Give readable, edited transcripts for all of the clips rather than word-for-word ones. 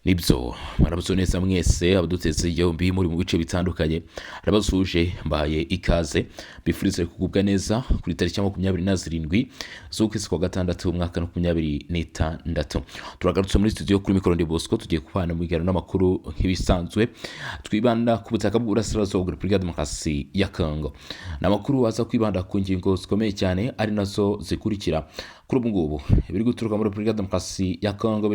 Nibyo, mwaramutse neza mwese abaduteze yombi muri mu bice bitandukanye. Arabasuje, mbahaye ikaze, bifurize kugubwa neza kuri tariki ya 27 z'ukwezi kwa gatandatu, umwaka wa 2026. Turagarutse muri studio, kuri mikoro ndi Bosco, tugiye kubana mu biganiro n'amakuru nk'ibisanzwe. Twibanda ku butaka bw'uburasirazuba bwa Repubulika ya Demokarasi ya Congo. Ni amakuru aza kwibanda ku ngingo zikomeye cyane, ari nazo zikurikira. Kuri ubu ngubu ibiri guturuka muri Repubulika ya Demokarasi ya Congo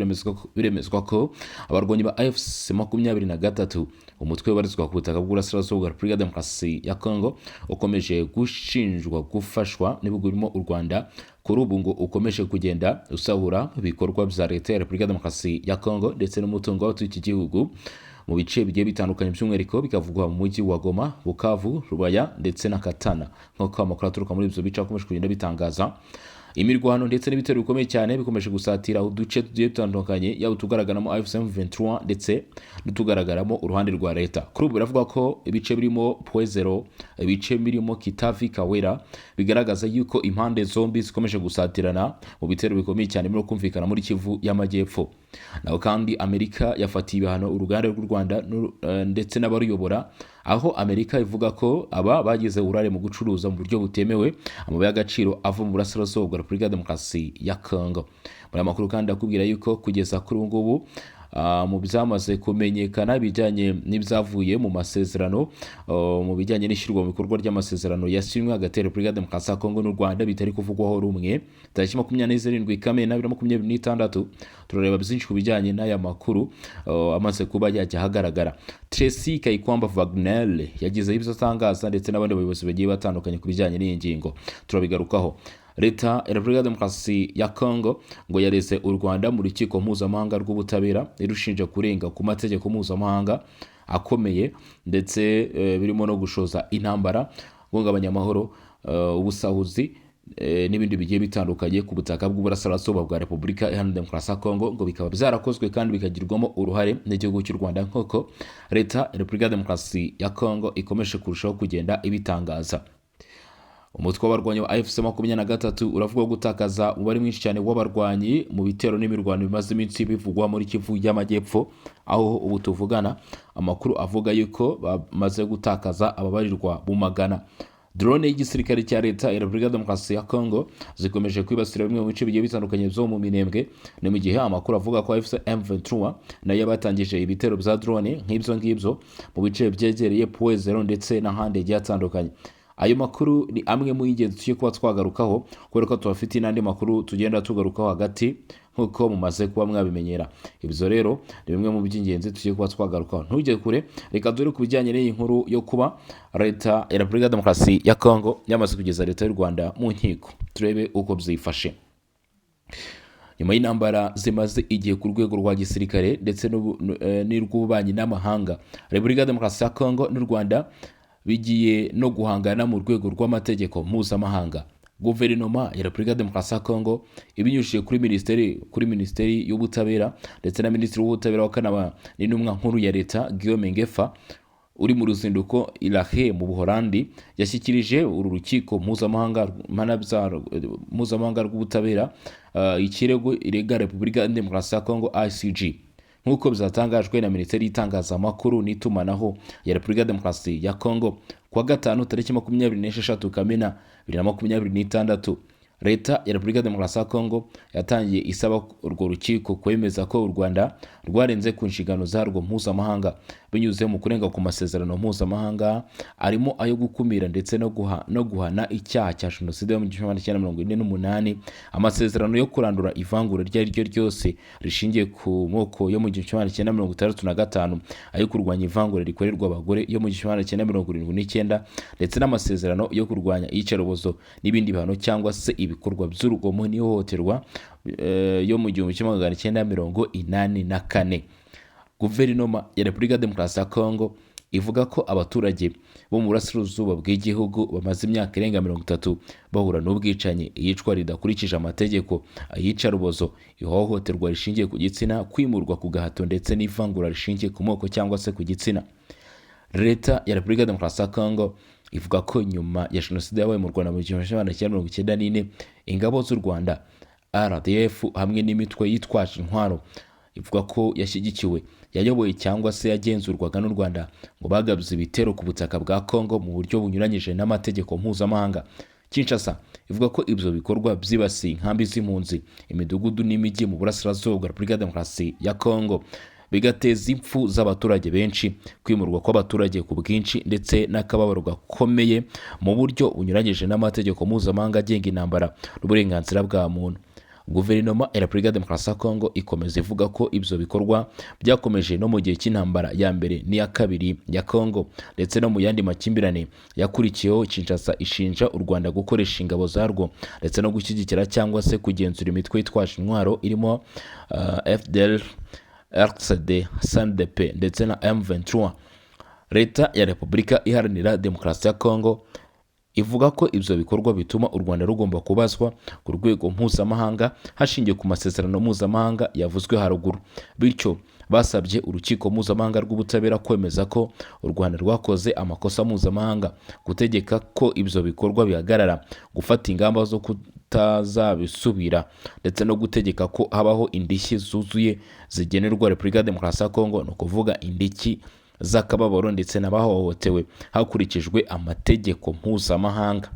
biremezwa ko abarwanyi ba AFC 23, umutwe ubarizwa ku butaka bw'uburasirazuba bwa Repubulika ya Demokarasi ya Congo, ukomeje gushinjwa gufashwa n'ibihugu birimo u Rwanda, kuri ubu ngo ukomeje kugenda usahura ibikorwa bya leta ya Repubulika ya Demokarasi ya Congo ndetse n'umutungo w'abatuye iki gihugu mu bice bigiye bitandukanye, by'umwihariko bikavugwa mu mujyi wa Goma, Bukavu, Rubaya ndetse na Katana. Nk'uko amakuru aturuka muri ibyo bice akomeje kugenda bitangaza, imirwano ndetse n'ibitero bikomeye cyane bikomeje gusatira uduce tugiye dutandukanye, yaba utugaragaramo AFC M23 ndetse n'utugaragaramo uruhande rwa leta. Kuri ubu biravuga ko ibice birimo Point Zero, ibice birimo Kitavi, Kawera, bigaragaza yuko impande zombi zikomeje gusatirana mu bitero bikomeye cyane birimo kumvikana muri Kivu y'Amajyepfo. Naho kandi Amerika yafatiye ibihano uruganda rw'u Rwanda ndetse n'abaruyobora, aho Amerika ivuga ko aba bagize uruhare mu gucuruza mu buryo butemewe amabuye y'agaciro ava mu burasirazuba bwa Repubulika ya Demokarasi ya Congo. Muri aya makuru kandi akubwira yuko kugeza kuri ubu ngubu, mu byamaze kumenyekana ibijyanye n'ibyavuye mu masezerano, mu bijyanye n'ishyirwa mu bikorwa ry'amasezerano yasinywe hagati ya Repubulika ya Demokarasi ya Congo n'u Rwanda, bitari kuvugwaho rumwe. Tariki 27 Kamena 2026, turareba byinshi ku bijyanye n'aya makuru amaze kuba yajya ahagaragara. Tracy Kayikwamba Wagner yagize ibyo atangaza ndetse n'abandi bayobozi bagiye batandukanye ku bijyanye n'iyi ngingo, turabigarukaho. Leta ya Repubulika ya Demokarasi ya Congo ngo yareze u Rwanda mu rukiko mpuzamahanga rw'ubutabera, irushinja kurenga ku mategeko mpuzamahanga akomeye, ndetse birimo no gushoza intambara, guhungabanya amahoro, ubusahuzi n'ibindi bigiye bitandukanye ku butaka bw'uburasirazuba bwa Repubulika Iharanira Demokarasi ya Congo, ngo bikaba byarakozwe kandi bikagirwamo uruhare n'igihugu cy'u Rwanda, nk'uko leta ya Repubulika ya Demokarasi ya Congo ikomeje kurushaho kugenda ibitangaza. Umutwe w'abarwanyi wa AFC 23 uravuga gutakaza umubare mwinshi cyane w'abarwanyi mu bitero n'imirwano bimaze iminsi bivugwa muri Kivu y'Amajyepfo, aho ubu tuvugana amakuru avuga yuko bamaze gutakaza ababarirwa mu magana. Drone y'igisirikare cya leta ya Repubulika ya Demokarasi ya Congo zikomeje kwibasira bimwe mu bice bigiye bitandukanye byo mu Minembwe. Ni mu gihe amakuru avuga ko AFC M23 nayo batangije ibitero bya drone nk'ibyo ngibyo mu bice byegereye Point Zero ndetse n'ahandi hagiye hatandukanye. Ayo makuru ni amwe mu y'ingenzi tugiye kuba twagarukaho, kubera ko tubafitiye n'andi makuru tugenda tugarukaho hagati nk'uko mumaze kuba mwabimenyera. Ibyo rero ni bimwe mu by'ingenzi tugiye kuba twagarukaho. Ntujye kure, reka dore ku bijyanye n'iyi nkuru yo kuba leta ya Repubulika ya Demokarasi ya Congo yamaze kugeza leta y'u Rwanda mu nkiko, turebe uko byifashe. Nyuma y'intambara zimaze igihe ku rwego rwa gisirikare ndetse n'urw'ububanyi n'amahanga, Repubulika ya Demokarasi ya Congo n'u Rwanda bigiye no guhangana mu rwego rw'amategeko mpuzamahanga. Guverinoma ya Repubulika ya Demokarasi ya Congo, ibinyujije kuri minisiteri y'ubutabera ndetse na minisitiri w'ubutabera wa n'intumwa nkuru ya leta Guillaume Ngefa, uri mu ruzinduko i La Haye mu Buholandi, yashyikirije uru rukiko mpuzamahanga mpanabyaha mpuzamahanga rw'ubutabera ikirego irega Repubulika ya Demokarasi ya Congo, ICJ, nk'uko byatangajwe na minisiteri y'itangazamakuru n'itumanaho ya Repubulika ya Demokarasi ya Congo kuwa gatanu, tariki 26 Kamena 2026. Leta ya Repubulika ya Demokarasi ya Kongo yatangiye isaba urwo rukiko kwemeza ko u Rwanda rwarenze ku nshingano zarwo mpuzamahanga binyuze mu kurenga ku masezerano mpuzamahanga arimo ayo gukumira ndetse no guhana icyaha cya jenoside yo mu 1948, amasezerano yo kurandura ivangura iryo ari ryo ryose rishingiye ku moko yo mu 1965, ayo kurwanya ivangura rikorerwa abagore yo mu 1979, ndetse n'amasezerano yo kurwanya iyicarubozo n'ibindi bihano cyangwa se ibikorwa by'urugomo n'ihohoterwa yo mu 1984. Guverinoma ya Repubulika ya Demokarasi ya Kongo ivuga ko abaturage bo mu burasirazuba bw'igihugu bamaze imyaka irenga 30 bahura n'ubwicanyi, iyicwa ridakurikije amategeko, iyicarubozo, ihohoterwa rishingiye ku gitsina, kwimurwa ku gahato ndetse n'ivangura rishingiye ku moko cyangwa se ku gitsina. Leta ya Repubulika ya Demokarasi ya Kongo ivuga ko nyuma ya jenoside yabaye mu Rwanda mu 1994, ingabo z'u Rwanda RDF hamwe n'imitwe yitwaje intwaro ivuga ko ivuga ko yashyigikiwe, yayoboye cyangwa se yagenzurwaga n'u Rwanda, ngo bagabye ibitero ku butaka bwa Congo mu buryo bunyuranyije n'amategeko mpuzamahanga. Kinshasa ivuga ko ibyo bikorwa byibasiye inkambi z'impunzi, imidugudu n'imijyi mu burasirazuba bwa Repubulika ya Demokarasi ya Congo, bigateza impfu z'abaturage benshi, kwimurwa kw'abaturage ku bwinshi ndetse n'akababaro gakomeye mu buryo bunyuranyije n'amategeko mpuzamahanga agenga intambara n'uburenganzira bwa muntu. Guverinoma ya Repubulika ya Demokarasi ya Kongo ikomeza ivuga ko ibyo bikorwa byakomeje no mu gihe cy'intambara ya mbere n'iya kabiri ya Kongo ndetse no mu yandi makimbirane yakurikiyeho. Kinshasa ishinja u Rwanda gukoresha ingabo zarwo ndetse no gushyigikira cyangwa se kugenzura imitwe yitwaje intwaro irimo FDL, RCD, SNDP ndetse na M23. Leta ya Repubulika Iharanira Demokarasi ya Kongo ivuga ko ibyo bikorwa bituma u Rwanda rugomba kubazwa ku rwego mpuzamahanga hashingiwe ku masezerano mpuzamahanga yavuzwe haruguru. Bityo basabye Urukiko Mpuzamahanga rw'Ubutabera kwemeza ko u Rwanda rwakoze amakosa mpuzamahanga, gutegeka ko ibyo bikorwa bihagarara, gufata ingamba zo kutazabisubira ndetse no gutegeka ko habaho indishyi zuzuye zigenerwa Repubulika ya Demokarasi ya Kongo, ni ukuvuga indishyi z'akababaro ndetse n'abahohotewe hakurikijwe amategeko mpuzamahanga.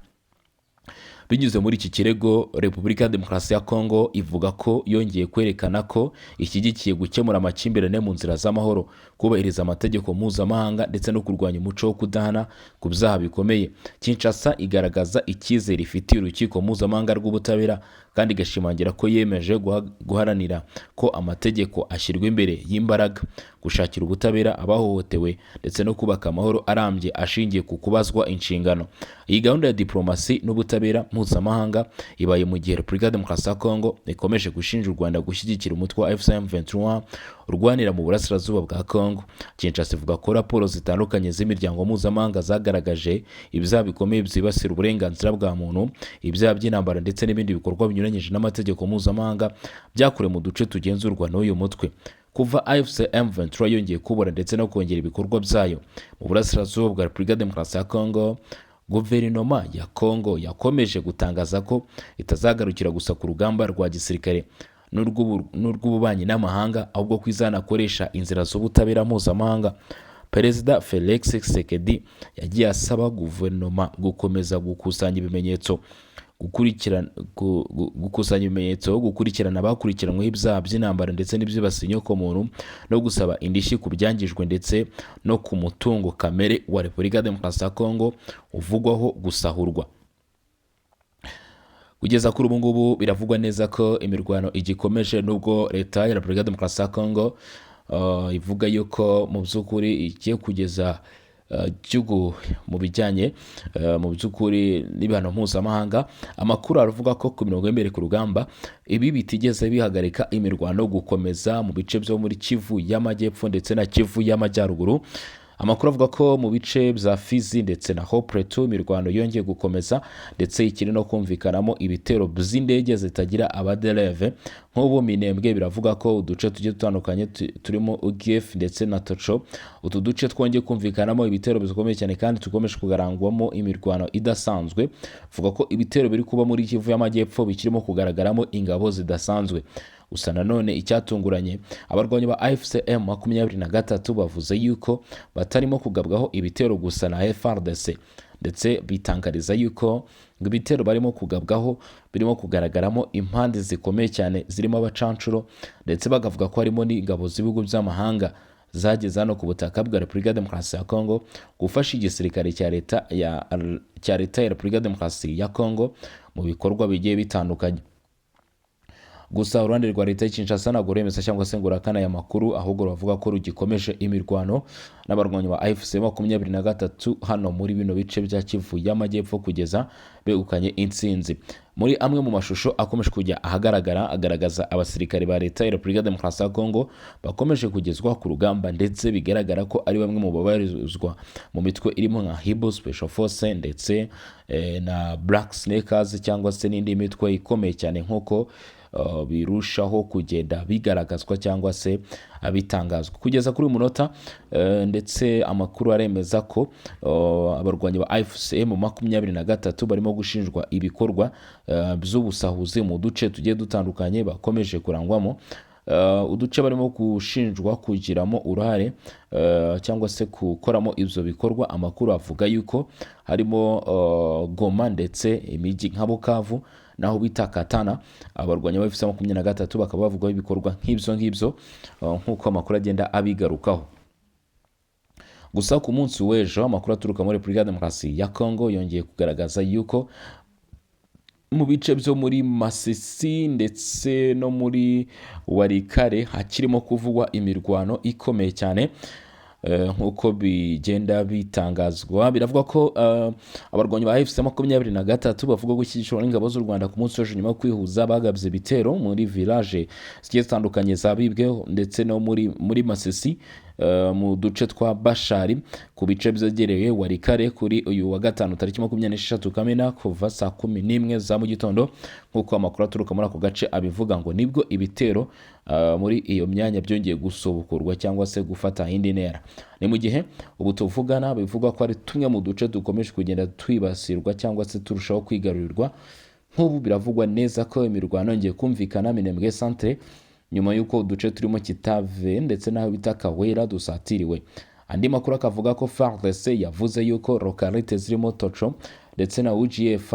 Binyuze muri iki kirego, Repubulika ya Demokarasi ya Kongo ivuga ko yongeye kwerekana ko ishyigikiye gukemura amakimbirane mu nzira z'amahoro, kubahiriza amategeko mpuzamahanga ndetse no kurwanya umuco wo kudahana ku byaha bikomeye. Kinshasa igaragaza icyizere ifitiye Urukiko Mpuzamahanga rw'Ubutabera kandi igashimangira ko yemeje guharanira ko amategeko ashyirwa imbere y'imbaraga, gushakira ubutabera abahohotewe ndetse no kubaka amahoro arambye ashingiye ku kubazwa inshingano. Iyi gahunda ya diplomasi n'ubutabera mpuzamahanga ibaye mu gihe Repubulika ya Demokarasi ya Kongo ikomeje gushinja u Rwanda gushyigikira umutwe wa AFC M23 urwanira mu burasirazuba bwa Kongo. Kinshasa ivuga ko raporo zitandukanye z'imiryango mpuzamahanga zagaragaje ibyaha bikomeye byibasira uburenganzira bwa muntu, ibyaha by'intambara ndetse n'ibindi bikorwa binyuranyije n'amategeko mpuzamahanga byakorewe mu duce tugenzurwa n'uyu mutwe. Kuva AFC M23 yongeye kubura ndetse no kongera ibikorwa byayo mu burasirazuba bwa Repubulika ya Demokarasi ya Kongo, guverinoma ya Kongo yakomeje gutangaza ko itazagarukira gusa ku rugamba rwa gisirikare n'urw'ububanyi n'amahanga, ahubwo ko izanakoresha inzira z'ubutabera mpuzamahanga. Perezida Felix Tshisekedi yagiye asaba guverinoma gukomeza gukusanya ibimenyetso, gukurikirana abakurikiranyweho ibyaha by'intambara ndetse n'ibyibasiye inyokomuntu, no gusaba indishyi ku byangijwe ndetse no ku mutungo kamere wa Repubulika ya Demokarasi ya Kongo uvugwaho gusahurwa. Kugeza kuri ubu ngubu biravugwa neza ko imirwano igikomeje, nubwo leta ya Repubulika ya Demokarasi ya Kongo ivuga yuko mu by'ukuri igiye kugeza igihugu mu bijyanye mu by'ukuri n'ibihano mpuzamahanga. Amakuru aravuga ko ku mirongo y'imbere ku rugamba ibi bitigeze bihagarika imirwano gukomeza mu bice byo muri Kivu y'Amajyepfo ndetse na Kivu y'Amajyaruguru. Amakuru avuga ko mu bice bya Fizi ndetse na Hauts-Plateau imirwano yongeye gukomeza, ndetse ikiri no kumvikanamo ibitero by'indege zitagira abadereve. Nk'ubu Minembwe biravuga ko uduce tugiye dutandukanye turimo UGF ndetse na Toco, utu duce twongeye kumvikanamo ibitero bikomeye cyane kandi tukomeje kugarangwamo imirwano idasanzwe. Vuga ko ibitero biri kuba muri Kivu y'Amajyepfo bikirimo kugaragaramo ingabo zidasanzwe. Gusa nanone icyatunguranye, abarwanyi ba AFC M23 bavuze yuko batarimo kugabwaho ibitero gusa na FARDC, ndetse bitangariza yuko ngo ibitero barimo kugabwaho birimo kugaragaramo impande zikomeye cyane zirimo abacancuro, ndetse bakavuga ko harimo n'ingabo z'ibihugu by'amahanga zageze hano ku butaka bwa Repubulika ya Demokarasi ya Kongo gufasha igisirikare cya leta ya Repubulika ya Demokarasi ya Kongo mu bikorwa bigiye bitandukanye. Gusa uruhande rwa leta y'Kinshasa ntabwo ruremeza cyangwa se ngo ruhakane aya makuru, ahubwo ruvuga ko rugikomeje imirwano n'abarwanyi ba AFC 23 hano muri bino bice bya Kivu y'Amajyepfo kugeza begukanye intsinzi. Muri amwe mu mashusho akomeje kujya ahagaragara agaragaza abasirikare ba leta ya Repubulika ya Demokarasi ya Kongo bakomeje kugezwa ku rugamba, ndetse bigaragara ko ari bamwe mu babarizwa mu mitwe irimo nka Hibo Special Force ndetse na Black Snakers cyangwa se n'indi mitwe ikomeye cyane, nk'uko birushaho kugenda bigaragazwa cyangwa se bitangazwa kugeza kuri uyu munota. Ndetse amakuru aremeza ko abarwanyi ba AFC M23 barimo gushinjwa ibikorwa by'ubusahuzi mu duce tugiye dutandukanye bakomeje kurangwamo. Uduce barimo gushinjwa kugiramo uruhare cyangwa se gukoramo ibyo bikorwa, amakuru avuga yuko harimo Goma ndetse imijyi nka Bukavu naho bita Katana. Abarwanyi ba AFC 23 bakaba bavugwaho ibikorwa nk'ibyo ngibyo, nk'uko amakuru agenda abigarukaho. Gusa ku munsi w'ejo, amakuru aturuka muri Repubulika ya Demokarasi ya Kongo yongeye kugaragaza yuko mu bice byo muri Masisi ndetse no muri Walikale hakirimo kuvugwa imirwano ikomeye cyane. Nk'uko bigenda bitangazwa, biravuga ko abarwanyi ba AFC 23 bavuga gushyigikirwa n'ingabo z'u Rwanda, ku munsi w'ejo nyuma yo kwihuza bagabye ibitero muri village zigiye zitandukanye za Bibwe ndetse no muri Masisi, mu duce twa Bashari ku bice byegereye Walikale, kuri uyu wa gatanu tariki 26 Kamena kuva saa 11 za mu gitondo. Nk'uko amakuru aturuka muri ako gace abivuga, ngo nibwo ibitero muri iyo myanya byongeye gusubukurwa cyangwa se gufata indi ntera. Ni mu gihe ubu tuvugana bivugwa ko ari tumwe mu duce dukomeje kugenda twibasirwa cyangwa se turushaho kwigarurirwa. Nk'ubu biravugwa neza ko imirwano yongeye kumvikana Minembwe centre, nyuma y'uko uduce turimo Kitave ndetse n'aho bita Kawera dusatiriwe. Andi makuru akavuga ko FARDC yavuze yuko localité zirimo Toco ndetse na UGF,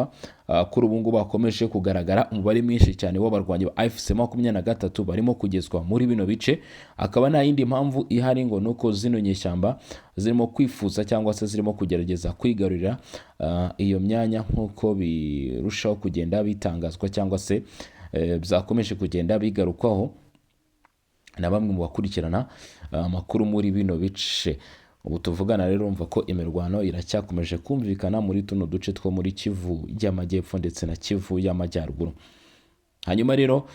kuri ubu ngubu hakomeje kugaragara umubare mwinshi cyane w'abarwanyi ba AFC 23 barimo kugezwa muri bino bice, akaba nta yindi mpamvu ihari, ngo nuko zino nyeshyamba zirimo kwifuza cyangwa se zirimo kugerageza kwigarurira iyo myanya, nk'uko birushaho kugenda bitangazwa cyangwa se byakomeje kugenda bigarukwaho na bamwe mu bakurikirana amakuru muri bino bice. Ubu tuvugana rero, urumva ko imirwano iracyakomeje kumvikana muri tuno duce two muri Kivu y'Amajyepfo ndetse na Kivu y'Amajyaruguru. Hanyuma rero,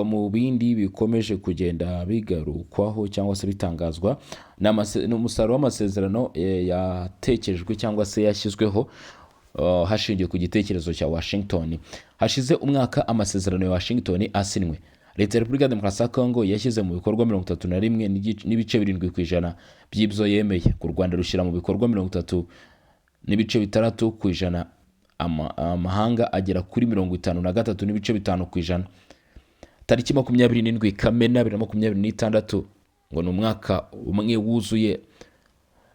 mu bindi bikomeje kugenda bigarukwaho cyangwa se bitangazwa, ni umusaruro w'amasezerano yatekerejwe cyangwa se yashyizweho hashingiwe ku gitekerezo cya Washington. Hashize umwaka amasezerano ya Washington asinywe. Leta ya Repubulika ya Demokarasi ya Kongo yashyize mu bikorwa 31.7% by'ibyo yemeye. Ku Rwanda rushyira mu bikorwa 30.6%, amahanga agera kuri 53.5%. Tariki 27 Kamena 2026, ngo ni umwaka umwe wuzuye,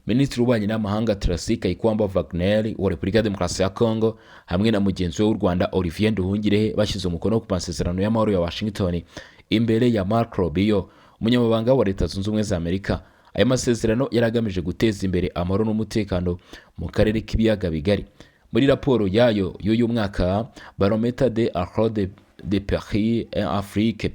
Minisitiri w'Ububanyi n'Amahanga Tracy Kayikwamba Wagner wa Repubulika ya Demokarasi ya Kongo hamwe na mugenzi we w'u Rwanda Olivier Nduhungirehe bashyize umukono ku masezerano y'amahoro ya Washington imbere ya Marco Rubio, umunyamabanga wa Leta Zunze Ubumwe za Amerika. Aya masezerano yari agamije guteza imbere amahoro n'umutekano mu karere k'Ibiyaga Bigari. Muri raporo yayo y'uyu mwaka, Baromètre des Accords de Paris en Afrique,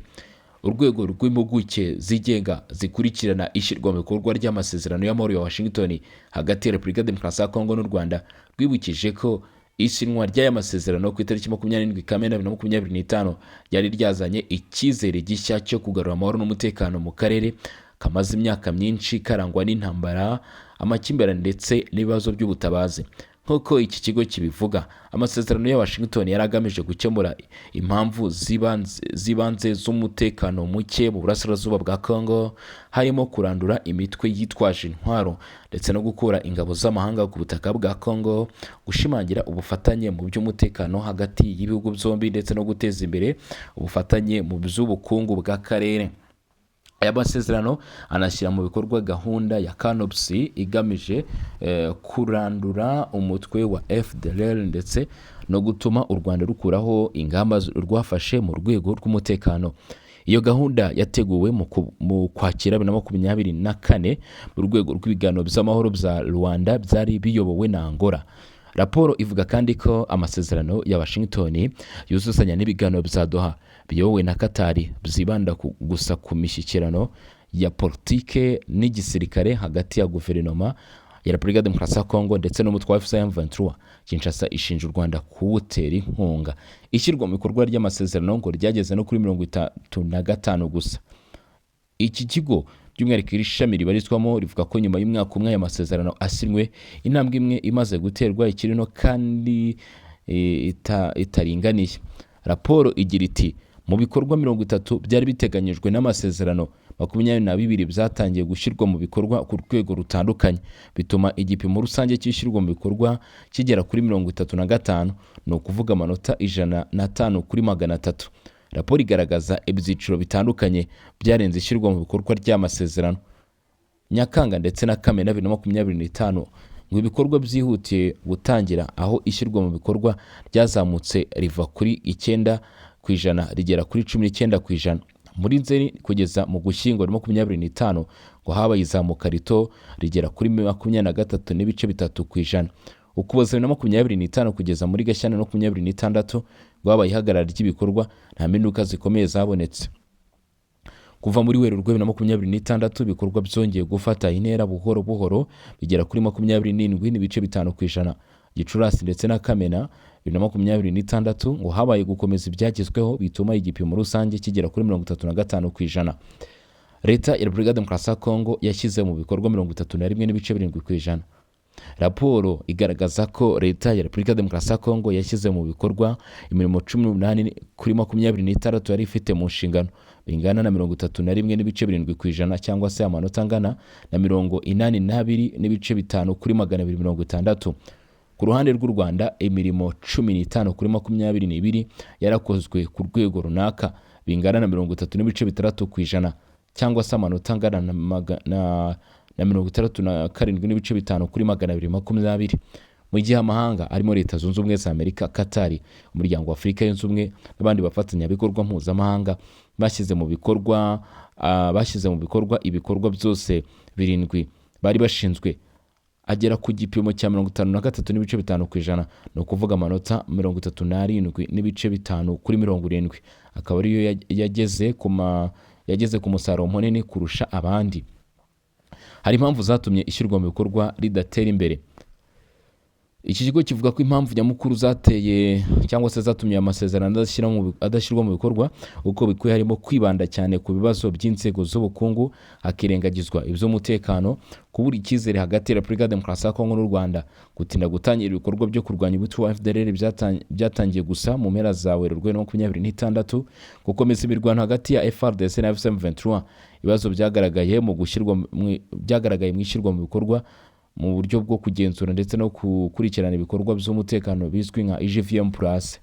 urwego rw'impuguke zigenga zikurikirana ishyirwa mu bikorwa ry'amasezerano y'amahoro ya Washington hagati ya Repubulika ya Demokarasi ya Kongo n'u Rwanda, rwibukije ko isinywa ry'aya masezerano ku itariki 27 Kamena 2025 ryari ryazanye icyizere gishya cyo kugarura amahoro n'umutekano mu karere kamaze imyaka myinshi karangwa n'intambara, amakimbirane ndetse n'ibibazo by'ubutabazi. Nk'uko iki kigo kibivuga, amasezerano ya Washington yari agamije gukemura impamvu z'ibanze z'umutekano muke mu burasirazuba bwa Congo, harimo kurandura imitwe yitwaje intwaro ndetse no gukura ingabo z'amahanga ku butaka bwa Congo, gushimangira ubufatanye mu by'umutekano hagati y'ibihugu byombi ndetse no guteza imbere ubufatanye mu by'ubukungu bw'akarere. Aya masezerano anashyira mu bikorwa gahunda ya CANOPS igamije kurandura umutwe wa FDLR ndetse no gutuma u Rwanda rukuraho ingamba rwafashe mu rwego rw'umutekano. Iyo gahunda yateguwe mu Kwakira 2024 mu rwego rw'ibiganiro by'amahoro bya Rwanda byari biyobowe na Angola. Raporo ivuga kandi ko amasezerano ya Washington yuzuzanya n'ibiganiro bya Doha biyobowe na Katari, byibanda gusa ku mishyikirano ya politike n'igisirikare hagati ya guverinoma ya Repubulika ya Demokarasi ya Kongo ndetse n'umutwe wa AFC M23. Kinshasa ishinja u Rwanda kuwutera inkunga. Ishyirwa mu bikorwa ry'amasezerano ngo ryageze no kuri 35 gusa. Iki kigo, by'umwihariko iri shami ribarizwamo, rivuga ko nyuma y'umwaka umwe aya masezerano asinywe, intambwe imwe imaze guterwa ikiri no kandi itaringaniye. Raporo igira iti: "Mu bikorwa 30 byari biteganyijwe n'amasezerano, 22 byatangiye gushyirwa mu bikorwa ku rwego rutandukanye, bituma igipimo rusange cy'ishyirwa mu bikorwa kigera kuri 35, ni ukuvuga amanota 105 kuri 300." Raporo igaragaza ibyiciro bitandukanye byarenze ishyirwa mu bikorwa ry'amasezerano. Nyakanga ndetse na Kamena 2025 ngo ibikorwa byihutiye gutangira, aho ishyirwa mu bikorwa ryazamutse riva kuri 9% rigera kuri 19%. Muri Nzeri kugeza mu Gushyingo 2025 ngo habaye izamuka rito rigera kuri 23.3%. Ukuboza 2025 kugeza muri Gashyantare 2026 ngo habaye ihagarara ry'ibikorwa, nta mpinduka zikomeye zabonetse. Kuva muri Werurwe 2026 ibikorwa byongeye gufata intera buhoro buhoro, bigera kuri 27.5%. Gicurasi ndetse na Kamena 2026 ngo habaye gukomeza ibyagezweho, bituma igipimo rusange kigera kuri 35%. Leta ya Repubulika ya Demokarasi ya Kongo yashyize mu bikorwa 31.7%. Raporo igaragaza ko Leta ya Repubulika ya Demokarasi ya Kongo yashyize mu bikorwa imirimo 18 kuri 26 yari ifite mu nshingano, bingana na 31.7%, cyangwa se amanota angana na 82.5 kuri 260. Ku ruhande rw'u Rwanda, imirimo 15 kuri 22 yarakozwe ku rwego runaka, bingana na 30.6%, cyangwa se amanota angana na 67.5 kuri 220, mu gihe amahanga arimo Leta Zunze Ubumwe za Amerika, Katari, Umuryango wa Afurika Yunze Ubumwe n'abandi bafatanyabikorwa mpuzamahanga bashyize mu bikorwa ibikorwa byose birindwi bari bashinzwe, agera ku gipimo cya 53.5%, ni ukuvuga amanota 37.5 kuri 70, akaba ariyo yageze ku musaruro munini kurusha abandi. Hari impamvu zatumye ishyirwa mu bikorwa ridatera imbere. Iki kigo kivuga ko impamvu nyamukuru zateye cyangwa se zatumye aya masezerano adashyirwa mu bikorwa uko bikwiye harimo kwibanda cyane ku bibazo by'inzego z'ubukungu hakirengagizwa iby'umutekano, kubura icyizere hagati ya Repubulika ya Demokarasi ya Kongo n'u Rwanda, gutinda gutangira ibikorwa byo kurwanya umutwe wa FDLR byatangiye gusa mu mpera za Werurwe 2026, gukomeza imirwano hagati ya FARDC na AFC M23, ibibazo byagaragaye mu ishyirwa mu bikorwa mu buryo bwo kugenzura ndetse no gukurikirana ibikorwa by'umutekano bizwi nka IGVM Plus.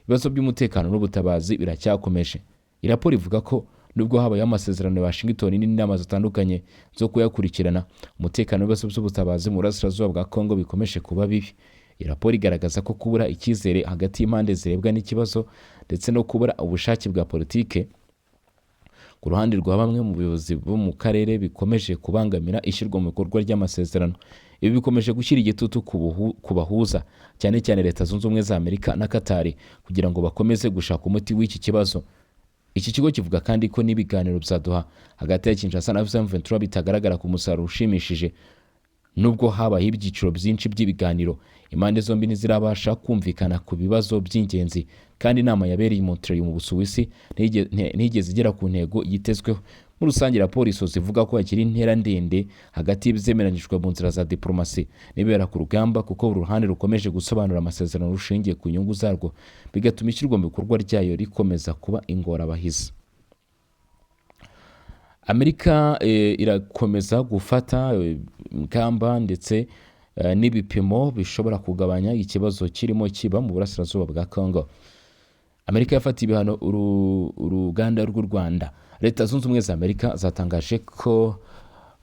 Ibibazo by'umutekano n'ubutabazi biracyakomeje. Iyi raporo ivuga ko nubwo habayeho amasezerano ya Washington n'inama zitandukanye zo kuyakurikirana, umutekano n'ibibazo by'ubutabazi mu burasirazuba bwa Kongo bikomeje kuba bibi. Iyi raporo igaragaza ko kubura icyizere hagati y'impande zirebwa n'ikibazo ndetse no kubura ubushake bwa politike ku ruhande rwa bamwe mu bayobozi bo mu karere bikomeje kubangamira ishyirwa mu bikorwa ry'amasezerano. Ibi bikomeje gushyira igitutu ku bahuza, cyane cyane Leta Zunze Ubumwe za Amerika na Katari, kugira ngo bakomeze gushaka umuti w'iki kibazo. Iki kigo kivuga kandi ko n'ibiganiro bya Doha hagati ya Kinshasa na AFC M23 bitagaragara ku musaruro ushimishije. Nubwo habayeho ibyiciro byinshi by'ibiganiro, impande zombi ntizirabasha kumvikana ku bibazo by'ingenzi, kandi inama yabereye i Montreux mu Busuwisi ntiyigeze igera ku ntego yitezweho. Muri rusange, raporo isoza ivuga ko hakiri intera ndende hagati y'ibyemeranyijwe mu nzira za diplomasi n'ibibera ku rugamba, kuko buri ruhande rukomeje gusobanura amasezerano rushingiye ku nyungu zarwo, bigatuma ishyirwa mu bikorwa ryayo rikomeza kuba ingorabahizi. Amerika irakomeza gufata ingamba ndetse n'ibipimo bishobora kugabanya ikibazo kirimo kiba mu burasirazuba bwa Congo. Amerika yafatiye ibihano uruganda rw'u Rwanda. Leta Zunze Ubumwe za Amerika zatangaje ko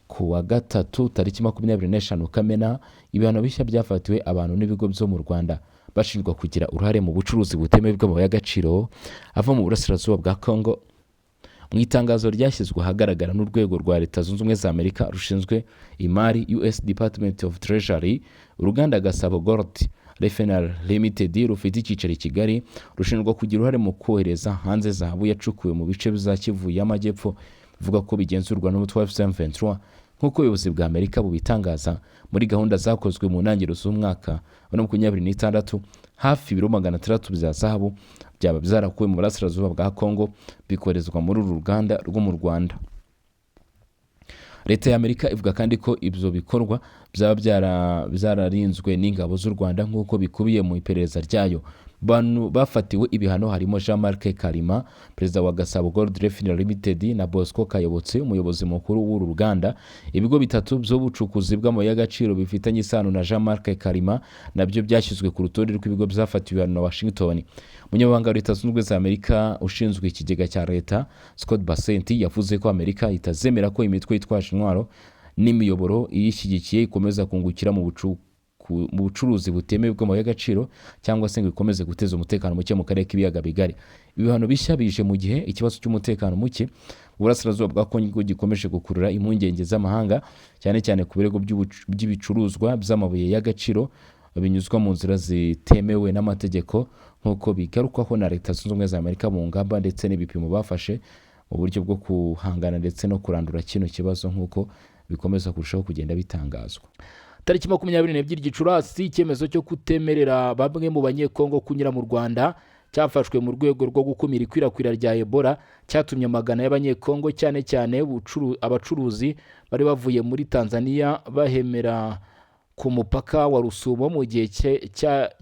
ku wa gatatu tariki 25 Kamena ibihano bishya byafatiwe abantu n'ibigo byo mu Rwanda bashinjwa kugira uruhare mu bucuruzi butemewe bw'amabuye y'agaciro ava mu burasirazuba bwa Congo. Mu itangazo ryashyizwe ahagaragara n'urwego rwa Leta Zunze Ubumwe za Amerika rushinzwe imari, US Department of Treasury, uruganda Gasabo Gold Refinery Limited rufite icyicaro i Kigali rushinjwa kugira uruhare mu kohereza hanze zahabu yacukuwe mu bice bya Kivu y'Amajyepfo, bivuga ko bigenzurwa n'umutwe wa AFC M23. Nk'uko ubuyobozi bwa Amerika bubitangaza, muri gahunda zakozwe mu ntangiriro z'umwaka wa 2026, hafi ibiro 600 bya zahabu byaba byarakuwe mu burasirazuba bwa Congo bikoherezwa muri uru ruganda rwo mu Rwanda. Leta ya Amerika ivuga kandi ko ibyo bikorwa byaba byararinzwe n'ingabo z'u Rwanda nk'uko bikubiye mu iperereza ryayo. Bantu bafatiwe ibihano harimo Jean Marc Karima, perezida wa Gasabo Gold Refinery Limited, na Bosco Kayobotse, umuyobozi mukuru w'uru ruganda. Ibigo bitatu by'ubucukuzi bw'amabuye y'agaciro bifitanye isano na Jean Marc Karima nabyo byashyizwe ku rutonde rw'ibigo byafatiwe ibihano na Washington. Umunyamabanga wa Leta Zunze Ubumwe za Amerika ushinzwe ikigega cya leta, Scott Bessent, yavuze ko Amerika itazemera ko imitwe yitwaje intwaro n'imiyoboro iyishyigikiye ikomeza kungukira mu bucuruzi butemewe bw'amabuye y'agaciro cyangwa se ngo ikomeze guteza umutekano muke mu karere k'Ibiyaga Bigari. Ibihano bishya bije mu gihe ikibazo cy'umutekano muke mu burasirazuba bwa Kongo gikomeje gukurura impungenge z'amahanga, cyane cyane ku birego by'ibicuruzwa by'amabuye y'agaciro binyuzwa mu nzira zitemewe n'amategeko, nk'uko bigarukwaho na Leta Zunze Ubumwe za Amerika mu ngamba ndetse n'ibipimo bafashe mu buryo bwo guhangana ndetse no kurandura kino kibazo, nk'uko bikomeza kurushaho kugenda bitangazwa. Tariki 22 Gicurasi, icyemezo cyo kutemerera bamwe mu Banyekongo kunyura mu Rwanda cyafashwe mu rwego rwo gukumira ikwirakwira rya Ebola cyatumye amagana y'Abanyekongo, cyane cyane abacuruzi bari bavuye muri Tanzania, bahemera ku mupaka wa Rusumo mu gihe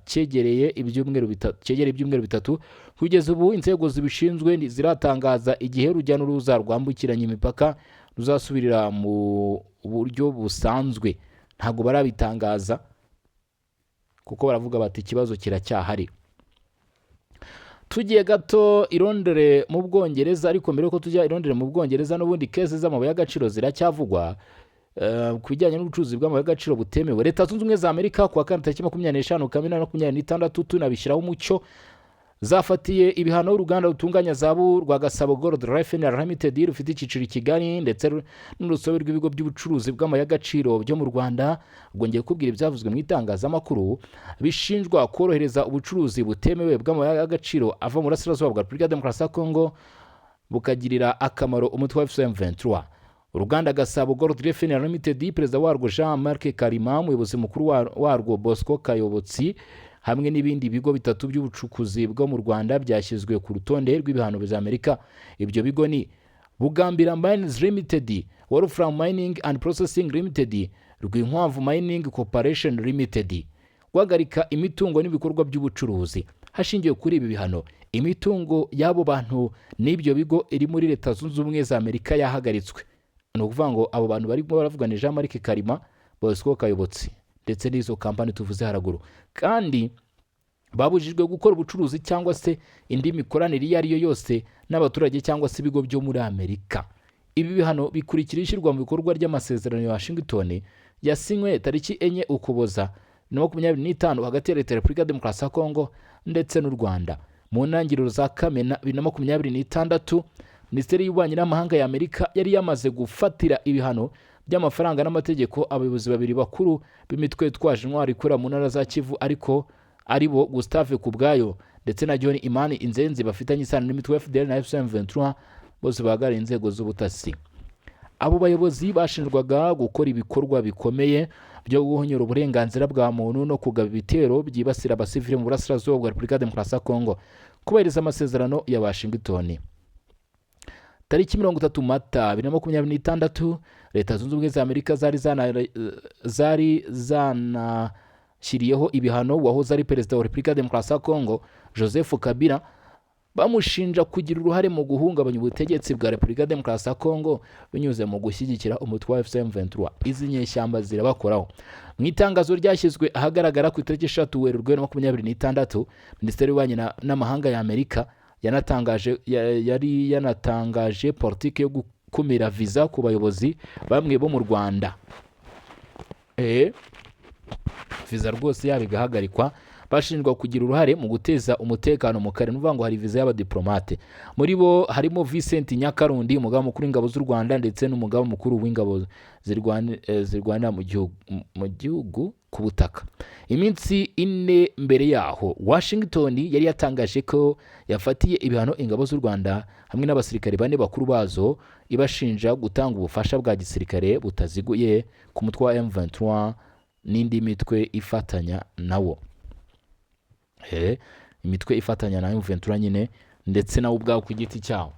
cyegereye ibyumweru 3. Kugeza ubu inzego zibishinzwe ziratangaza igihe urujya n'uruza rwambukiranya imipaka ruzasubirira mu buryo busanzwe. Ntabwo barabitangaza kuko baravuga bati ikibazo kiracyahari. Tugiye gato i Londres mu Bwongereza, ariko mbere yuko tujya i Londres mu Bwongereza, n'ubundi case z'amabuye y'agaciro ziracyavugwa ku bijyanye n'ubucuruzi bw'amabuye y'agaciro butemewe. Leta Zunze Ubumwe za Amerika ku wa kane tariki 25 Kamena 26, tunabishyiraho umucyo, zafatiye ibihano uruganda rutunganya zahabu rwa Gasabo Gold Refinery Limited rufite icyicaro i Kigali, ndetse n'urusobe rw'ibigo by'ubucuruzi bw'amabuye y'agaciro byo mu Rwanda. Ubwo ngiye kubwira ibyavuzwe mu itangazamakuru. Bishinjwa korohereza ubucuruzi butemewe bw'amabuye y'agaciro ava mu burasirazuba bwa Repubulika ya Demokarasi ya Kongo, bukagirira akamaro umutwe wa AFC M23. Uruganda Gasabo Gold Refinery Limited, perezida warwo Jean Marc Karima, umuyobozi mukuru warwo Bosco Kayobotsi, hamwe n'ibindi bigo bitatu by'ubucukuzi bwo mu Rwanda byashyizwe ku rutonde rw'ibihano bya Amerika. Ibyo bigo ni Bugambira Mines Limited, Wolfram Mining and Processing Limited, Rwinkwavu Mining Corporation Limited. Guhagarika imitungo n'ibikorwa by'ubucuruzi: hashingiwe kuri ibi bihano, imitungo y'abo bantu n'ibyo bigo iri muri Leta Zunze Ubumwe za Amerika yahagaritswe. Ni ukuvuga ngo abo bantu barimo baravuga ni Jean Marc Karima, Bosco Kayobotsi ndetse n'izo kampani tuvuze haraguru. Kandi babujijwe gukora ubucuruzi cyangwa se indi mikoranire iyo ari yo yose n'abaturage cyangwa se ibigo byo muri Amerika. Ibi bihano bikurikira ishyirwa mu bikorwa ry'amasezerano ya Washington yasinywe tariki 4 Ukuboza 2025 hagati ya Leta ya Repubulika ya Demokarasi ya Kongo ndetse n'u Rwanda. Mu ntangiriro za Kamena 2026, Minisiteri y'Ububanyi n'Amahanga ya Amerika yari yamaze gufatira ibihano by'amafaranga n'amategeko abayobozi babiri bakuru b'imitwe yitwaje intwaro ikorera mu ntara za Kivu, ariko ari bo Gustave Kubwayo ndetse na John Imani Inzenzi, bafitanye isano n'imitwe ya FDLR na AFC M23, bose bahagarariye inzego z'ubutasi. Abo bayobozi bashinjwaga gukora ibikorwa bikomeye byo guhonyora uburenganzira bwa muntu no kugaba ibitero byibasira abasivili mu burasirazuba bwa Repubulika ya Demokarasi ya Kongo, kubahiriza amasezerano ya Washington. Tariki 30 Mata 2026, Leta Zunze Ubumwe za Amerika zari zanashyiriyeho ibihano wahoze ari perezida wa Repubulika ya Demokarasi ya Kongo, Joseph Kabila, bamushinja kugira uruhare mu guhungabanya ubutegetsi bwa Repubulika ya Demokarasi ya Kongo binyuze mu gushyigikira umutwe wa AFC M23. Izi nyeshyamba zirabakoraho. Mu itangazo ryashyizwe ahagaragara ku itariki 3 Werurwe 2026, Minisiteri y'Ububanyi n'Amahanga ya Amerika yanatangaje yari yanatangaje politiki yo gukumira viza ku bayobozi bamwe bo mu Rwanda. Viza rwose yabo igahagarikwa, bashinjwa kugira uruhare mu guteza umutekano mu karere. Ni ukuvuga ngo hari viza y'abadiplomate. Muri bo harimo Vincent Nyakarundi, umugaba mukuru w'ingabo z'u Rwanda, ndetse n'umugaba mukuru w'ingabo zirwanira mu gihugu ku butaka. Iminsi 4 mbere yaho, Washington yari yatangaje ko yafatiye ibihano ingabo z'u Rwanda hamwe n'abasirikare bane bakuru bazo, ibashinja gutanga ubufasha bwa gisirikare butaziguye ku mutwe wa M23 n'indi mitwe ifatanya nawo. Imitwe ifatanya na M23 nyine, ndetse nawe ubwawe ku giti cyawo.